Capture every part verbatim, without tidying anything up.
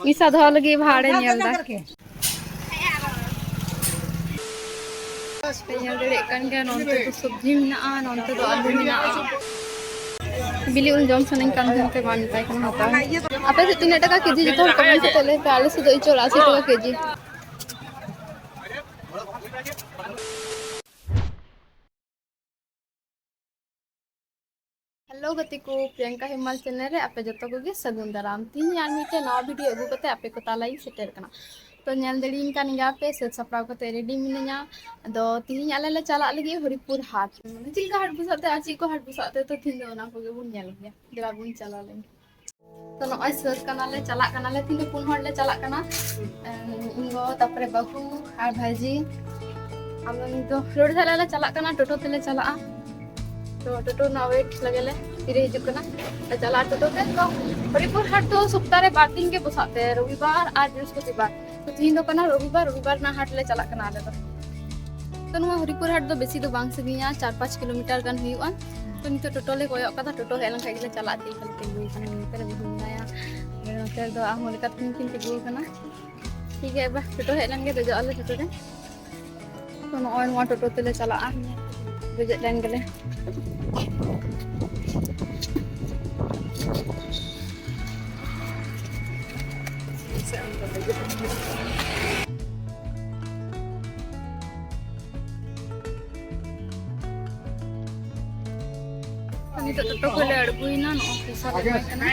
ᱢᱤᱥᱟ ᱫᱚᱦᱚ ᱞᱟᱹᱜᱤᱫ ᱵᱷᱟᱲᱮ ᱧᱮᱞ ᱫᱟ᱾ ᱯᱮ ᱧᱮᱞ ᱫᱟᱲᱮᱭᱟᱜ ᱠᱟᱱ ᱜᱮᱭᱟ, ᱱᱚᱱᱛᱮ ᱫᱚ ᱥᱚᱵᱽᱡᱤ ᱢᱮᱱᱟᱜᱼᱟ, ᱱᱚᱱᱛᱮ ᱫᱚ ᱟᱹᱞᱩ ᱢᱮᱱᱟᱜᱼᱟ᱾ ᱵᱤᱞᱤ ᱩᱞ ᱡᱚᱢ ᱥᱟᱱᱟᱧ ᱠᱟᱱ ᱛᱟᱦᱮᱸ ᱛᱮ ᱵᱟᱝ ᱢᱮᱛᱟᱭ ᱠᱟᱱᱟ ᱦᱟᱛᱟᱣ᱾ ᱟᱯᱮ ᱥᱮᱫ ᱛᱤᱱᱟᱹᱜ ᱴᱟᱠᱟ ᱠᱮᱡᱤ? ᱡᱚᱛᱚ ᱦᱚᱲ ᱠᱚᱢᱮᱱᱴ ᱠᱟᱛᱮ ᱞᱟᱹᱭ ᱯᱮ, ᱟᱞᱮ ᱥᱮᱫ ᱫᱚ ᱤᱧ ᱪᱚᱞ ᱟᱥᱤ ᱴᱟᱠᱟ ᱠᱮᱡᱤ᱾ ᱦᱮᱞᱳ ᱜᱟᱛᱮ ᱠᱚ, ᱯᱨᱤᱭᱟᱝᱠᱟ ᱦᱮᱢᱟᱞ ᱪᱮᱱᱮᱞ ᱨᱮ ᱟᱯᱮ ᱡᱚᱛᱚ ᱠᱚᱜᱮ ᱥᱟᱹᱜᱩᱱ ᱫᱟᱨᱟᱢ᱾ ᱛᱤᱦᱤᱧ ᱟᱨ ᱢᱤᱫᱴᱮᱱ ᱱᱟᱣᱟ ᱵᱷᱤᱰᱤᱭᱳ ᱟᱹᱜᱩ ᱠᱟᱛᱮ ᱟᱯᱮ ᱠᱚ ᱛᱟᱞᱟᱧ ᱥᱮᱴᱮᱨ ᱠᱟᱱᱟ᱾ ᱛᱚ ᱧᱮᱞ ᱫᱟᱲᱮᱭᱟᱹᱧ ᱠᱟᱱ ᱜᱮᱭᱟ ᱯᱮ, ᱥᱟᱹᱛ ᱥᱟᱯᱲᱟᱣ ᱠᱟᱛᱮ ᱨᱮᱰᱤ ᱢᱤᱱᱟᱹᱧᱟ᱾ ᱟᱫᱚ ᱛᱤᱦᱤᱧ ᱟᱞᱮ ᱞᱮ ᱪᱟᱞᱟᱜ ᱞᱟᱹᱜᱤᱫ ᱦᱚᱨᱤᱯᱩᱨ ᱦᱟᱴ᱾ ᱪᱮᱫ ᱞᱮᱠᱟ ᱦᱟᱴ ᱵᱩᱥᱟᱜ ᱛᱮ ᱟᱨ ᱪᱮᱫ ᱠᱚ ᱦᱟᱴ ᱵᱩᱥᱟᱜ ᱛᱮ, ᱛᱚ ᱛᱤᱦᱤᱧ ᱫᱚ ᱚᱱᱟ ᱠᱚᱜᱮ ᱵᱚᱱ ᱧᱮᱞ ᱜᱮᱭᱟ᱾ ᱫᱮᱞᱟ ᱵᱚᱱ ᱪᱟᱞᱟᱣ ᱞᱮᱱ ᱜᱮ᱾ ᱛᱚ ᱱᱚᱜᱼᱚᱭ ᱥᱟᱹᱛ ᱠᱟᱱᱟᱞᱮ, ᱪᱟᱞᱟᱜ ᱠᱟᱱᱟᱞᱮ᱾ ᱛᱤᱦᱤᱧ ᱫᱚ ᱯᱩᱱ ᱦᱚᱲ ᱞᱮ ᱪᱟᱞᱟᱜ ᱠᱟᱱᱟ᱾ ᱮᱸ, ᱤᱧ ᱜᱚ, ᱛᱟᱯᱚᱨᱮ ᱵᱟᱹᱦᱩ ᱟᱨ ᱵᱷᱟᱹᱡᱤ᱾ ᱟᱫᱚ ᱱᱤᱛ ᱫᱚ ᱨᱳᱰ ᱫᱷᱟᱨᱮ ᱞᱮ ᱪᱟᱞᱟᱜ ᱠᱟᱱᱟ, ᱴᱳᱴᱳ ᱛᱮᱞᱮ ᱪᱟᱞᱟᱜᱼᱟ᱾ ᱛᱚ ᱴᱳᱴᱳ ᱨᱮᱱᱟᱜ ᱣᱮᱴ ᱞᱟᱹᱜᱤᱫ ᱞᱮ ᱛᱤᱨᱮ ᱦᱤᱡᱩᱜ ᱠᱟᱱᱟ᱾ ᱞᱮ ᱪᱟᱞᱟᱜᱼᱟ ᱴᱳᱴᱳ ᱛᱮ᱾ ᱛᱚ ᱦᱚᱨᱤᱯᱩᱨ ᱦᱟᱴ ᱫᱚ ᱥᱚᱯᱛᱟᱦᱚ ᱨᱮ ᱵᱟᱨ ᱫᱤᱱ ᱜᱮ ᱵᱚᱥᱟᱜ ᱛᱮ, ᱨᱚᱵᱤᱵᱟᱨ ᱟᱨ ᱵᱨᱤᱦᱚᱥᱯᱚᱛᱤᱵᱟᱨ᱾ ᱛᱚ ᱛᱤᱦᱤᱧ ᱫᱚ ᱠᱟᱱᱟ ᱨᱚᱵᱤᱵᱟᱨ, ᱨᱚᱵᱤᱵᱟᱨ ᱨᱮᱱᱟᱜ ᱦᱟᱴ ᱞᱮ ᱪᱟᱞᱟᱜ ᱠᱟᱱᱟ ᱟᱞᱮ ᱫᱚ᱾ ᱛᱚ ᱱᱚᱣᱟ ᱦᱚᱨᱤᱯᱩᱨ ᱦᱟᱴ ᱫᱚ ᱵᱮᱥᱤ ᱫᱚ ᱵᱟᱝ ᱥᱟᱺᱜᱤᱧᱟ, ᱪᱟᱨ ᱯᱟᱸᱪ ᱠᱤᱞᱳᱢᱤᱴᱟᱨ ᱜᱟᱱ ᱦᱩᱭᱩᱜᱼᱟ᱾ ᱛᱚ ᱱᱤᱛᱚᱜ ᱴᱳᱴᱳ ᱞᱮ ᱠᱚᱭᱚᱜ ᱠᱟᱫᱟ, ᱴᱳᱴᱳ ᱦᱮᱡ ᱞᱮᱱᱠᱷᱟᱱ ᱜᱮᱞᱮ ᱪᱟᱞᱟᱜᱼᱟ᱾ ᱪᱮᱫ ᱞᱮᱠᱟ ᱞᱮ ᱛᱤᱸᱜᱩ ᱠᱟᱱᱟ ᱱᱚᱛᱮ ᱨᱮ ᱵᱟᱹᱦᱩ ᱢᱮᱱᱟᱭᱟ, ᱱᱚᱛᱮ ᱨᱮᱫᱚ ᱟᱨᱦᱚᱸ ᱞᱮᱠᱟ ᱛᱮᱦᱚᱸ ᱠᱤᱱ ᱛᱤᱸᱜᱩ ᱠᱟᱱᱟ᱾ ᱴᱷᱤᱠ ᱜᱮᱭᱟ, ᱮᱵᱟᱨ ᱴᱳᱴᱳ ᱦᱮᱡ ᱞᱮᱱ ᱜᱮ ᱫᱮᱡᱚᱜ ᱟᱞᱮ ᱴᱳᱴᱳ ᱨᱮ᱾ ᱛᱚ ᱱᱚᱜᱼᱚᱭ ᱱᱚᱣᱟ ᱴᱳᱴᱳ ᱛᱮᱞᱮ ᱪᱟᱞᱟᱜᱼᱟ, ᱫᱮᱡᱚᱜ ᱞᱮᱱ ᱜᱮᱞᱮ᱾ ᱱᱤᱛᱚᱜ ᱴᱳᱴᱳ ᱠᱷᱚᱱ ᱞᱮ ᱟᱬᱜᱚᱭᱮᱱᱟ, ᱱᱚᱜᱼᱚᱭ ᱯᱚᱭᱥᱟ ᱞᱮ ᱮᱢᱟᱭ ᱠᱟᱱᱟ᱾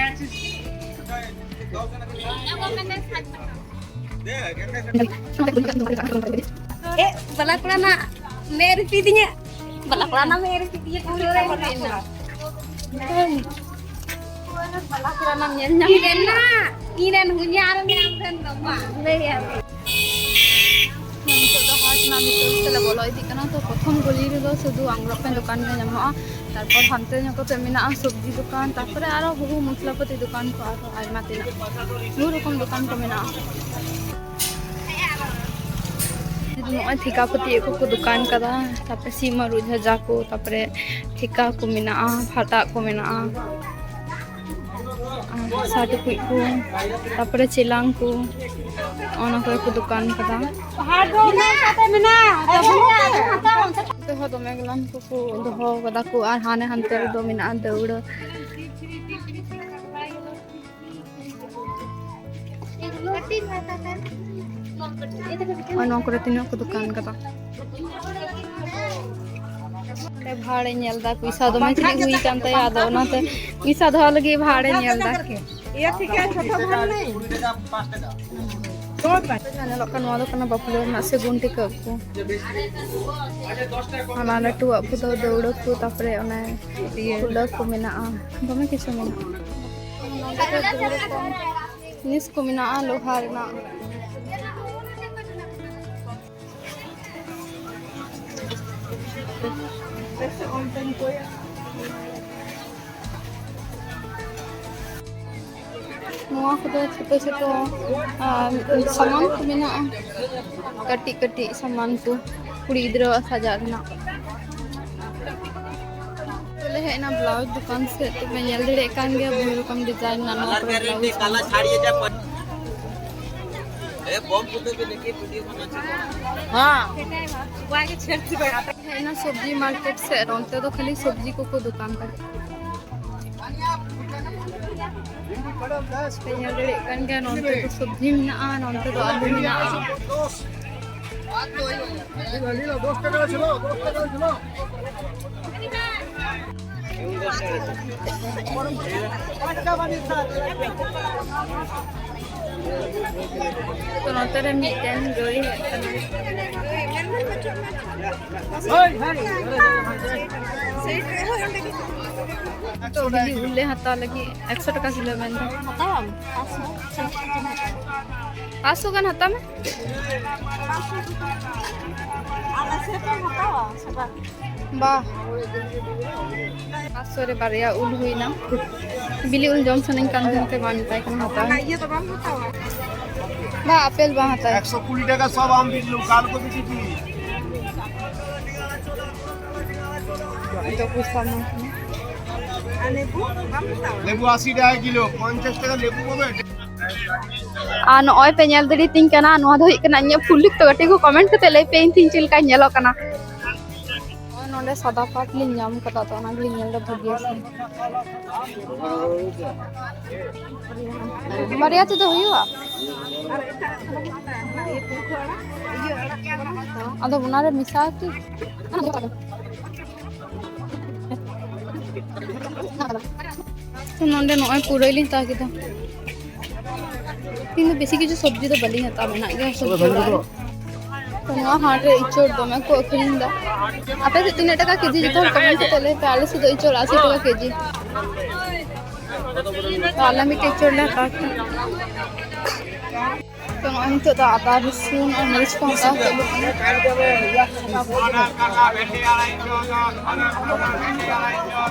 ᱮ, ᱵᱟᱞᱟ ᱠᱚᱲᱟ ᱱᱟᱜ ᱢᱮᱫ ᱨᱮ ᱯᱤᱫᱤᱧᱟ᱾ ᱵᱟᱞᱟ ᱠᱚᱲᱟ ᱱᱟᱜ ᱢᱮᱫ ᱨᱮ ᱯᱤᱫᱤᱧᱟ, ᱠᱩᱲᱤ ᱦᱚᱲ ᱨᱮ ᱯᱤᱫᱤᱧᱟ᱾ ᱵᱟᱞᱟ ᱠᱚᱲᱟ ᱱᱟᱜ ᱧᱮᱞ ᱧᱟᱢ ᱤᱧ ᱨᱮᱱ ᱱᱟ, ᱤᱧ ᱨᱮᱱ ᱦᱩᱧᱟᱨ ᱢᱮᱱᱟᱢ ᱨᱮᱱ ᱫᱚ ᱢᱟ, ᱞᱟᱹᱭ ᱟᱢ᱾ ᱱᱤᱛᱚᱜ ᱫᱚ ᱦᱟᱴ ᱨᱮᱱᱟᱜ ᱵᱷᱤᱛᱤᱨ ᱛᱮᱞᱮ ᱵᱚᱞᱚ ᱤᱫᱤᱜ ᱠᱟᱱᱟ᱾ ᱛᱚ ᱯᱨᱚᱛᱷᱚᱢ ᱜᱚᱞᱤ ᱨᱮᱫᱚ ᱥᱩᱫᱷᱩ ᱟᱝᱨᱚᱵ ᱯᱮᱱ ᱫᱚᱠᱟᱱ ᱜᱮ ᱧᱟᱢᱚᱜᱼᱟ᱾ ᱛᱟᱨᱯᱚᱨ ᱦᱟᱱᱛᱮ ᱧᱚᱜ ᱠᱟᱛᱮ ᱢᱮᱱᱟᱜᱼᱟ ᱥᱚᱵᱽᱡᱤ ᱫᱚᱠᱟᱱ, ᱛᱟᱨᱯᱚᱨᱮ ᱟᱨᱚ ᱵᱚᱦᱩ ᱢᱚᱥᱞᱟ ᱯᱟᱹᱛᱤ ᱫᱚᱠᱟᱱ ᱠᱚ, ᱟᱨᱦᱚᱸ ᱟᱭᱢᱟ ᱛᱮᱱᱟᱜ ᱵᱚᱦᱩ ᱨᱚᱠᱚᱢ ᱫᱚᱠᱟᱱ ᱠᱚ ᱢᱮᱱᱟᱜᱼᱟ᱾ ᱱᱚᱜᱼᱚᱭ ᱴᱷᱮᱠᱟ ᱯᱟᱹᱛᱤ ᱠᱚᱠᱚ ᱫᱚᱠᱟᱱ ᱠᱟᱫᱟ, ᱛᱟᱨᱯᱚᱨᱮ ᱥᱤᱢ ᱟᱹᱨᱩᱵ ᱡᱷᱟᱡᱟ ᱠᱚ, ᱛᱟᱨᱯᱚᱨᱮ ᱴᱷᱮᱠᱟ ᱠᱚ ᱢᱮᱱᱟᱜᱼᱟ, ᱦᱟᱴᱟᱜ ᱠᱚ ᱢᱮᱱᱟᱜᱼᱟ᱾ ᱟᱨ ᱦᱟᱥᱟ ᱴᱩᱠᱩᱡ ᱠᱚ, ᱛᱟᱨᱯᱚᱨᱮ ᱪᱮᱞᱟᱝ ᱠᱚ, ᱚᱱᱟ ᱠᱚᱨᱮ ᱠᱚ ᱫᱚᱠᱟᱱ ᱠᱟᱫᱟ᱾ ᱦᱟᱴ ᱫᱚ ᱚᱱᱟ ᱞᱮᱠᱟᱛᱮ ᱢᱮᱱᱟᱜᱼᱟ᱾ ᱱᱚᱛᱮ ᱦᱚᱸ ᱫᱚᱢᱮ ᱜᱟᱱ ᱠᱚᱠᱚ ᱫᱚᱦᱚ ᱠᱟᱫᱟ ᱠᱚ, ᱟᱨ ᱦᱟᱱᱮ ᱦᱟᱱᱛᱮ ᱨᱮᱫᱚ ᱢᱮᱱᱟᱜᱼᱟ ᱫᱟᱹᱣᱲᱟᱹ᱾ ᱟᱨ ᱱᱚᱣᱟ ᱠᱚᱨᱮ ᱛᱤᱱᱟᱹᱜ ᱠᱚ ᱫᱚᱠᱟᱱ ᱠᱟᱫᱟ᱾ ᱚᱸᱰᱮ ᱵᱷᱟᱲᱮ ᱧᱮᱞ ᱫᱟ, ᱯᱚᱭᱥᱟ ᱫᱚᱢᱮ ᱪᱤᱞᱤ ᱦᱩᱭ ᱠᱟᱱ ᱛᱟᱭᱟ, ᱟᱫᱚ ᱚᱱᱟᱛᱮ ᱯᱚᱭᱥᱟ ᱫᱚᱦᱚ ᱞᱟᱹᱜᱤᱫ ᱵᱷᱟᱲᱮ ᱧᱮᱞ ᱫᱟ᱾ ᱧᱮᱞᱚᱜ ᱠᱟᱱᱟ ᱱᱚᱣᱟ ᱫᱚ ᱠᱟᱱᱟ ᱵᱟᱯᱞᱟ ᱨᱮᱱᱟᱜ ᱥᱮ ᱜᱩᱱ ᱴᱤᱠᱟᱹᱜ ᱠᱚ᱾ ᱚᱱᱟ ᱞᱟᱹᱴᱩᱣᱟᱜ ᱠᱚᱫᱚ ᱫᱟᱹᱣᱲᱟᱹ ᱠᱚ, ᱛᱟᱨᱯᱚᱨᱮ ᱚᱱᱮ ᱤᱭᱟᱹ ᱠᱩᱞᱟᱹ ᱠᱚ ᱢᱮᱱᱟᱜᱼᱟ, ᱫᱚᱢᱮ ᱠᱤᱪᱷᱩ ᱢᱮᱱᱟᱜᱼᱟ᱾ ᱱᱚᱰᱮ ᱫᱚ ᱵᱚᱦᱩ ᱨᱚᱠᱚᱢ ᱡᱤᱱᱤᱥ ᱠᱚ ᱢᱮᱱᱟᱜᱼᱟ ᱞᱳᱦᱟ ᱨᱮᱱᱟᱜ᱾ ᱱᱚᱣᱟ ᱠᱚᱫᱚ ᱪᱷᱳᱴᱳ ᱪᱷᱳᱴᱳ, ᱟᱨ, ᱥᱟᱢᱟᱱ ᱠᱚ ᱢᱮᱱᱟᱜᱼᱟ, ᱠᱟᱹᱴᱤᱡ ᱠᱟᱹᱴᱤᱡ ᱥᱟᱢᱟᱱ ᱠᱚ, ᱠᱩᱲᱤ ᱜᱤᱫᱽᱨᱟᱹᱣᱟᱜ ᱥᱟᱡᱟᱜ ᱨᱮᱱᱟᱜ᱾ ᱛᱚᱞᱮ ᱦᱮᱡ ᱮᱱᱟ ᱵᱞᱟᱣᱩᱡᱽ ᱫᱚᱠᱟᱱ ᱥᱮᱫ, ᱛᱚᱵᱮ ᱧᱮᱞ ᱫᱟᱲᱮᱭᱟᱜ ᱠᱟᱱ ᱜᱮᱭᱟ ᱵᱚᱦᱩ ᱨᱚᱠᱚᱢ ᱰᱤᱡᱟᱭᱤᱱ ᱨᱮᱱᱟᱜ ᱱᱚᱣᱟ ᱠᱚᱨᱮ ᱵᱞᱟᱣᱩᱡᱽ ᱠᱚ᱾ ᱦᱮᱡ ᱮᱱᱟ ᱥᱚᱵᱽᱡᱤ ᱢᱟᱨᱠᱮᱴ ᱥᱮᱫ, ᱚᱱᱛᱮ ᱫᱚ ᱠᱷᱟᱹᱞᱤ ᱥᱚᱵᱽᱡᱤ ᱠᱚᱠᱚ ᱫᱚᱠᱟᱱ ᱠᱟᱫᱟ᱾ ᱯᱮ ᱧᱮᱞ ᱫᱟᱲᱮᱭᱟᱜ ᱠᱟᱱ ᱜᱮᱭᱟ, ᱱᱚᱱᱛᱮ ᱫᱚ ᱥᱚᱵᱽᱡᱤ ᱢᱮᱱᱟᱜᱼᱟ, ᱱᱚᱱᱛᱮ ᱫᱚ ᱟᱹᱞᱩ ᱢᱮᱱᱟᱜᱼᱟ᱾ ᱛᱚ, ᱱᱚᱛᱮ ᱨᱮ ᱢᱤᱫᱴᱮᱱ ᱜᱟᱹᱭ ᱦᱮᱡ ᱠᱟᱱᱟ᱾ ᱵᱤᱞᱤ ᱩᱞ ᱞᱮ ᱦᱟᱛᱟᱣ ᱞᱟᱹᱜᱤᱫ, ᱮᱠᱥᱚ ᱴᱟᱠᱟ ᱠᱤᱞᱳ ᱢᱮᱱᱫᱟ᱾ ᱦᱟᱛᱟᱣᱟᱢ? ᱯᱟᱸᱪᱥᱚ? ᱯᱟᱸᱪᱥᱚ ᱜᱟᱱ ᱦᱟᱛᱟᱣ ᱢᱮ᱾ ᱟᱞᱮ ᱥᱮᱫ ᱯᱮ ᱦᱟᱛᱟᱣᱟ ᱥᱮ ᱵᱟᱝ? ᱵᱟ, ᱯᱟᱸᱪᱥᱚ ᱨᱮ ᱵᱟᱨᱭᱟ ᱩᱞ ᱦᱩᱭᱱᱟ᱾ ᱵᱤᱞᱤ ᱩᱞ ᱡᱚᱢ ᱥᱟᱱᱟᱧ ᱠᱟᱱ ᱛᱟᱦᱮᱸ ᱛᱮ ᱵᱟᱝ ᱢᱮᱛᱟᱭ ᱠᱟᱱᱟ ᱦᱟᱛᱟᱣ᱾ ᱚᱱᱟ ᱤᱭᱟᱹ ᱫᱚ ᱵᱟᱢ ᱦᱟᱛᱟᱣᱟ? ᱵᱟ, ᱟᱯᱮᱞ ᱵᱟᱝ ᱦᱟᱛᱟᱣ᱾ ᱮᱠᱥᱚ ᱠᱩᱲᱤ ᱴᱟᱠᱟ ᱥᱚᱵ ᱟᱢ ᱵᱤᱞ ᱞᱩ, ᱠᱟᱨᱰ ᱠᱚ ᱵᱤᱪᱤ ᱫᱤ᱾ ᱡᱚᱛᱚ ᱯᱚᱭᱥᱟ ᱮᱢᱟ ᱠᱟᱱᱟ᱾ লেবু আশি টাকা কিলো, পঞ্চাশ টাকা লেবু পাবে। ᱟᱨ ᱱᱚᱜᱼᱚᱭ ᱯᱮ ᱧᱮᱞ ᱫᱟᱲᱮᱭᱟᱛᱤᱧ ᱠᱟᱱᱟ, ᱱᱚᱣᱟ ᱫᱚ ᱦᱩᱭᱩᱜ ᱠᱟᱱᱟ ᱤᱧᱟᱹᱜ ᱯᱷᱩᱞ ᱞᱩᱠ᱾ ᱛᱚ ᱜᱟᱛᱮ ᱠᱚ, ᱠᱚᱢᱮᱱᱴ ᱠᱟᱛᱮ ᱞᱟᱹᱭ ᱯᱮ ᱤᱧ ᱴᱷᱮᱱ ᱪᱮᱫ ᱞᱮᱠᱟᱧ ᱧᱮᱞᱚᱜ ᱠᱟᱱᱟ᱾ ᱱᱚᱜᱼᱚᱭ ᱱᱚᱰᱮ ᱥᱟᱫᱟ ᱯᱟᱴ ᱞᱤᱧ ᱧᱟᱢ ᱠᱟᱫᱟ, ᱛᱚ ᱚᱱᱟ ᱜᱮᱞᱤᱧ ᱧᱮᱞ ᱮᱫᱟ ᱵᱷᱟᱹᱜᱤ ᱥᱮ᱾ ᱵᱟᱨᱭᱟ ᱛᱮᱫᱚ ᱦᱩᱭᱩᱜᱼᱟ? ᱟᱫᱚ ᱚᱱᱟᱨᱮ ᱢᱮᱥᱟ ᱠᱤ? ᱛᱚ ᱱᱚᱰᱮ ᱱᱚᱜᱼᱚᱭ ᱯᱩᱨᱟᱹᱭ ᱞᱤᱧ ᱦᱟᱛᱟᱣ ᱠᱮᱫᱟ᱾ ᱤᱧ ᱫᱚ ᱵᱮᱥᱤ ᱠᱤᱪᱷᱩ ᱥᱚᱵᱽᱡᱤ ᱫᱚ ᱵᱟᱹᱞᱤᱧ ᱦᱟᱛᱟᱣᱟ, ᱢᱮᱱᱟᱜ ᱜᱮᱭᱟ ᱥᱚᱵᱽᱡᱤ ᱚᱲᱟᱜ ᱨᱮ᱾ ᱛᱚ ᱱᱚᱣᱟ ᱦᱟᱴ ᱨᱮ ᱤᱪᱚᱲ ᱫᱚᱢᱮ ᱠᱚ ᱟᱹᱠᱷᱨᱤᱧ ᱮᱫᱟ᱾ ᱟᱯᱮ ᱥᱮᱫ ᱛᱤᱱᱟᱹᱜ ᱴᱟᱠᱟ ᱠᱮᱡᱤ? ᱡᱚᱛᱚ ᱦᱚᱲ ᱠᱚᱢᱮᱱᱴ ᱠᱟᱛᱮ ᱞᱟᱹᱭ ᱯᱮ᱾ ᱟᱞᱮ ᱥᱮᱫ ᱫᱚ ᱤᱪᱚᱲ ᱟᱥᱤ ᱴᱟᱠᱟ ᱠᱮᱡᱤ᱾ ᱛᱚ ᱟᱞᱮ ᱢᱤᱫᱴᱮᱡ ᱤᱪᱚᱲ ᱞᱮ ᱦᱟᱛᱟᱣ ᱠᱮᱫᱟ᱾ ᱛᱚ ᱱᱚᱜᱼᱚᱭ ᱱᱤᱛᱚᱜ ᱫᱚ ᱟᱫᱟ, ᱨᱚᱥᱩᱱ ᱟᱨ ᱢᱟᱹᱨᱤᱪ ᱠᱚ ᱦᱟᱛᱟᱣ ᱦᱩᱭᱩᱜ ᱠᱟᱱᱟ᱾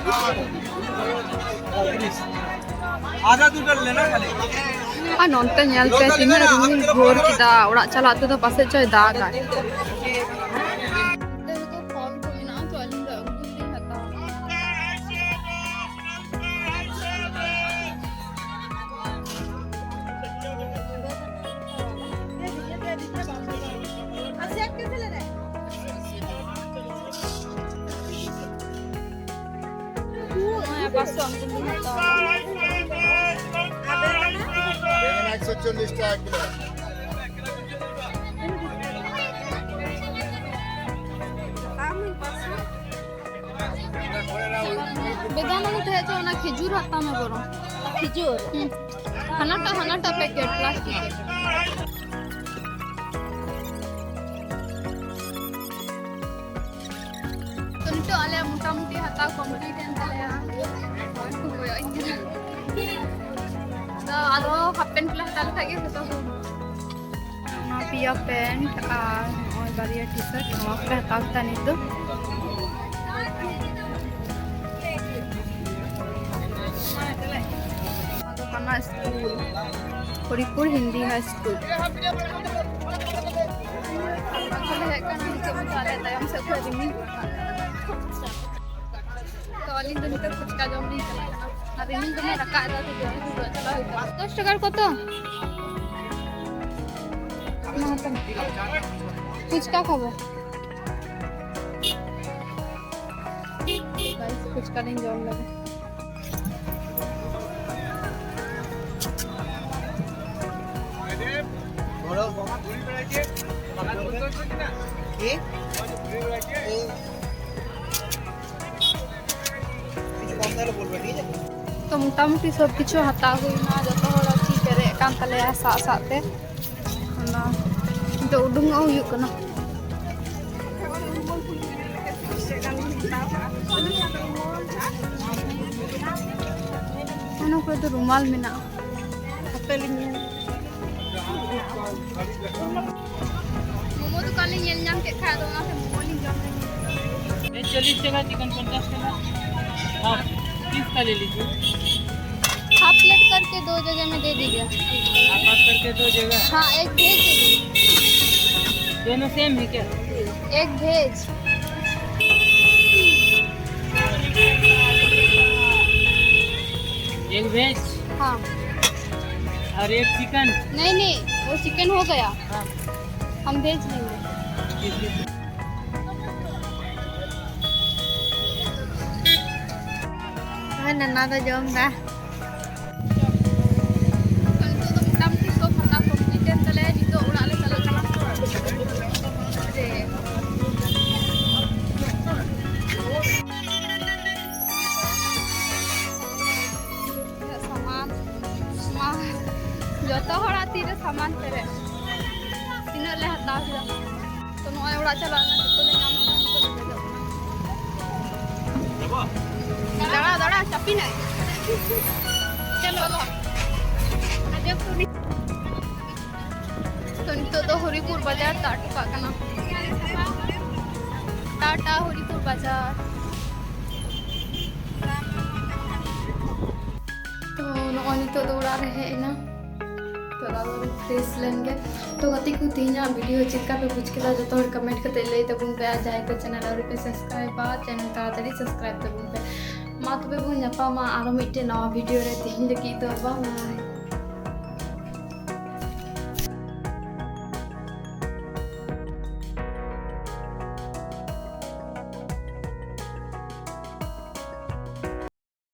ᱟᱨ ᱱᱚᱱᱛᱮ ᱧᱮᱞ ᱯᱮ, ᱛᱤᱱᱟᱹᱜ ᱨᱤᱢᱤᱞ ᱜᱷᱳᱨ ᱠᱮᱫᱟ, ᱚᱲᱟᱜ ᱪᱟᱞᱟᱜ ᱛᱮᱫᱚ ᱯᱟᱥᱮᱡ ᱪᱚᱭ ᱫᱟᱜᱟᱭ᱾ ᱱᱚᱛᱮ ᱨᱮᱫᱚ ᱯᱷᱚᱞ ᱠᱚ ᱢᱮᱱᱟᱜᱼᱟ, ᱛᱚ ᱟᱹᱞᱤᱧ ᱫᱚ ᱟᱹᱜᱩ ᱠᱟᱛᱮ ᱞᱤᱧ ᱦᱟᱛᱟᱣᱟ᱾ ᱱᱚᱜᱼᱚᱭ ᱯᱟᱸᱪᱥᱚ ᱟᱢ ᱴᱷᱮᱱ ᱫᱚᱧ ᱦᱟᱛᱟᱣᱟ᱾ ᱮᱠᱥᱚ ᱪᱚᱞᱞᱤᱥ ᱴᱟᱠᱟ ᱠᱤᱞᱳ᱾ ᱵᱮᱫᱟᱱᱟ ᱫᱚ ᱛᱟᱦᱮᱸ ᱦᱚᱪᱚ, ᱚᱱᱟ ᱠᱷᱮᱡᱩᱨ ᱦᱟᱛᱟᱣ ᱢᱮ ᱵᱚᱨᱚᱝ᱾ ᱠᱷᱤᱡᱩᱨ᱾ ᱦᱩᱸ᱾ ᱦᱟᱱᱟᱴᱟᱜ, ᱦᱟᱱᱟᱴᱟᱜ ᱯᱮᱠᱮᱴ, ᱯᱞᱟᱥᱴᱤᱠ ᱨᱮ᱾ ᱛᱚ, ᱱᱤᱛᱚᱜ ᱟᱞᱮᱭᱟᱜ ᱢᱚᱴᱟᱢᱩᱴᱤ ᱦᱟᱛᱟᱣ ᱠᱚᱢᱯᱞᱤᱴ ᱮᱱ ᱛᱟᱞᱮᱭᱟ᱾ ᱦᱚᱲ ᱠᱚ ᱠᱚᱭᱚᱜ ᱟᱹᱧ ᱠᱟᱱᱟ᱾ ᱛᱚ, ᱟᱫᱚ ᱦᱟᱯ ᱯᱮᱱᱴ ᱠᱚᱞᱮ ᱦᱟᱛᱟᱣ ᱞᱮᱠᱷᱟᱡ ᱜᱮ ᱡᱚᱛᱚ ᱦᱚᱲ᱾ ᱚᱱᱟ ᱯᱮᱭᱟ ᱯᱮᱱᱴ ᱟᱨ ᱱᱚᱜᱼᱚᱭ ᱵᱟᱨᱭᱟ ᱴᱤ ᱥᱟᱨᱴ, ᱱᱚᱣᱟ ᱠᱚᱞᱮ ᱦᱟᱛᱟᱣ ᱠᱮᱫᱟ ᱱᱤᱛᱚᱜ᱾ ᱱᱚᱣᱟ ᱫᱚ ᱠᱟᱱᱟ ᱥᱠᱩᱞ, ᱦᱚᱨᱤᱯᱩᱨ ᱦᱤᱱᱫᱤ ᱦᱟᱭ ᱥᱠᱩᱞ᱾ ᱟᱨ ᱵᱟᱝ ᱠᱷᱟᱱ ᱫᱚ ᱦᱮᱡ ᱠᱟᱱᱟ ᱱᱤᱛᱚᱜ ᱢᱟᱛᱚ ᱟᱞᱮ ᱛᱟᱭᱚᱢ ᱥᱮᱫ ᱠᱷᱚᱱ ᱨᱤᱢᱤᱞ ᱨᱟᱠᱟᱵ ᱠᱟᱱᱟ᱾ ᱛᱚ ᱟᱹᱞᱤᱧ ᱫᱚ ᱱᱤᱛᱚᱜ ᱯᱷᱩᱪᱠᱟ ᱡᱚᱢ ᱞᱤᱧ ᱪᱟᱞᱟᱜ ᱠᱟᱱᱟ᱾ ᱟᱨ ᱨᱤᱢᱤᱞ ᱫᱚᱢᱮ ᱨᱟᱠᱟᱵ ᱮᱫᱟ, ᱛᱚ ᱡᱚᱢ ᱦᱩᱭᱩᱜᱼᱟ, ᱪᱟᱞᱟᱣ ᱦᱩᱭᱩᱜᱼᱟ᱾ ᱫᱚᱥ ᱴᱟᱠᱟ ᱨᱮ ᱠᱚᱛᱚ? ᱚᱱᱟ ᱦᱟᱛᱟᱣ᱾ ᱯᱷᱩᱪᱠᱟ ᱠᱷᱟᱵᱚ᱾ Guys, ᱯᱷᱩᱪᱠᱟ ᱞᱤᱧ ᱡᱚᱢ ᱞᱮᱫᱟ᱾ ᱛᱚ ᱢᱚᱴᱟᱢᱩᱴᱤ ᱥᱚᱵ ᱠᱤᱪᱷᱩ ᱦᱟᱛᱟᱣ ᱦᱩᱭᱱᱟ, ᱡᱚᱛᱚ ᱦᱚᱲ ᱟᱨᱠᱤ ᱯᱮᱨᱮᱡ ᱟᱠᱟᱱ ᱛᱟᱞᱮᱭᱟ ᱥᱟᱜ ᱥᱟᱜ ᱛᱮ᱾ ᱚᱱᱟ ᱱᱤᱛᱚᱜ ᱩᱰᱩᱝᱚᱜ ᱦᱩᱭᱩᱜ ᱠᱟᱱᱟ᱾ ᱚᱱᱟ ᱠᱚᱨᱮ ᱫᱚ ᱨᱩᱢᱟᱞ ᱢᱮᱱᱟᱜᱼᱟ᱾ ᱦᱟᱯᱮ ᱞᱤᱧ ᱧᱮᱞ᱾ ᱢᱳᱢᱳ ᱫᱚᱠᱟᱱ ᱞᱤᱧ ᱧᱮᱞ ᱧᱟᱢ ᱠᱮᱫ ᱠᱷᱟᱱ, ᱟᱫᱚ ᱚᱱᱟᱛᱮ ᱢᱳᱢᱳ ᱞᱤᱧ ᱡᱚᱢ ᱞᱟᱹᱜᱤᱫ᱾ ये चालीस टका, चिकन पचास टका। हाफ पीस का ले लीजिए। हाफ प्लेट करके दो जगह में दे दीजिए। हाफ हाफ करके दो जगह। हाँ, एक भेज दीजिए। दोनों सेम है क्या? एक भेज। एक भेज। हाँ। और एक चिकन। नहीं नहीं, वो चिकन हो गया। हाँ। हम भेज लेंगे। ᱦᱳᱭ, ᱱᱟᱱᱟ ᱫᱚ ᱡᱚᱢ ᱫᱟ᱾ ᱛᱚ, ᱱᱤᱛᱚᱜ ᱫᱚ ᱢᱚᱴᱟᱢᱩᱴᱤ ᱥᱚᱵ ᱦᱟᱛᱟᱣ complete ᱮᱱ ᱛᱟᱞᱮᱭᱟ᱾ ᱱᱤᱛᱚᱜ ᱚᱲᱟᱜ ᱞᱮ ᱪᱟᱞᱟᱜ ᱠᱟᱱᱟ᱾ ᱡᱮ ᱛᱤᱱᱟᱹᱜ ᱥᱟᱢᱟᱱ, ᱢᱟ, ᱡᱚᱛᱚ ᱦᱚᱲᱟᱜ ᱛᱤᱨᱮ ᱥᱟᱢᱟᱱ ᱯᱮᱨᱮᱡ᱾ ᱛᱤᱱᱟᱹᱜ ᱞᱮ ᱦᱟᱛᱟᱣ ᱠᱮᱫᱟ᱾ ᱛᱚ ᱱᱚᱜᱼᱚᱭ ᱚᱲᱟᱜ ᱪᱟᱞᱟᱜ ᱨᱮᱱᱟᱜ ᱴᱳᱴᱳ ᱞᱮ ᱧᱟᱢ ᱠᱮᱫᱟ, ᱱᱤᱛᱚᱜ ᱞᱮ ᱫᱮᱡᱚᱜ ᱠᱟᱱᱟ᱾ ᱫᱟᱲᱟ, ᱫᱟᱲᱟ, ᱪᱟᱯᱤ ᱱᱟᱭ᱾ ᱪᱚᱞᱚ, ᱪᱚᱞᱚ᱾ ᱟᱡᱚᱵ ᱥᱩᱱᱤ᱾ ᱛᱚ ᱱᱤᱛᱚᱜ ᱫᱚ ᱦᱚᱨᱤᱯᱩᱨ ᱵᱟᱡᱟᱨ ᱛᱟᱜ ᱦᱚᱴᱚ ᱠᱟᱜ ᱠᱟᱱᱟ᱾ ᱴᱟᱴᱟ ᱦᱚᱨᱤᱯᱩᱨ ᱵᱟᱡᱟᱨ᱾ ᱛᱚ ᱱᱚᱜᱼᱚᱭ ᱱᱤᱛᱚᱜ ᱫᱚ ᱚᱲᱟᱜ ᱨᱮ ᱦᱮᱡ ᱮᱱᱟ᱾ ᱛᱚ ᱯᱷᱨᱮᱥ ᱞᱮᱱ ᱜᱮ᱾ ᱛᱚ ᱜᱟᱛᱮ ᱠᱚ, ᱛᱮᱦᱮᱧᱟᱜ ᱵᱷᱤᱰᱤᱭᱳ ᱪᱮᱫ ᱞᱮᱠᱟ ᱯᱮ ᱵᱩᱡᱽ ᱠᱮᱫᱟ? ᱡᱚᱛᱚ ᱦᱚᱲ ᱠᱚᱢᱮᱱᱴ ᱠᱟᱛᱮ ᱞᱟᱹᱭ ᱛᱟᱵᱚᱱ ᱯᱮ, ᱟᱨ ᱡᱟᱦᱟᱸᱭ ᱠᱚ ᱪᱮᱱᱮᱞ ᱟᱹᱣᱨᱤ ᱯᱮ ᱥᱟᱵᱥᱠᱨᱟᱭᱤᱵᱟ, ᱪᱮᱱᱮᱞ ᱛᱟᱲᱟᱛᱟᱲᱤ ᱥᱟᱵᱥᱠᱨᱟᱭᱤᱵ ᱛᱟᱵᱚᱱ ᱯᱮ᱾ ᱢᱟ ᱛᱚᱵᱮ ᱵᱚᱱ ᱧᱟᱯᱟᱢᱟ ᱟᱨᱚ ᱢᱤᱫᱴᱮᱱ ᱱᱟᱣᱟ ᱵᱷᱤᱰᱤᱭᱳ ᱨᱮ᱾ ᱛᱮᱦᱮᱧ ᱞᱟᱹᱜᱤᱫ ᱫᱚ bye.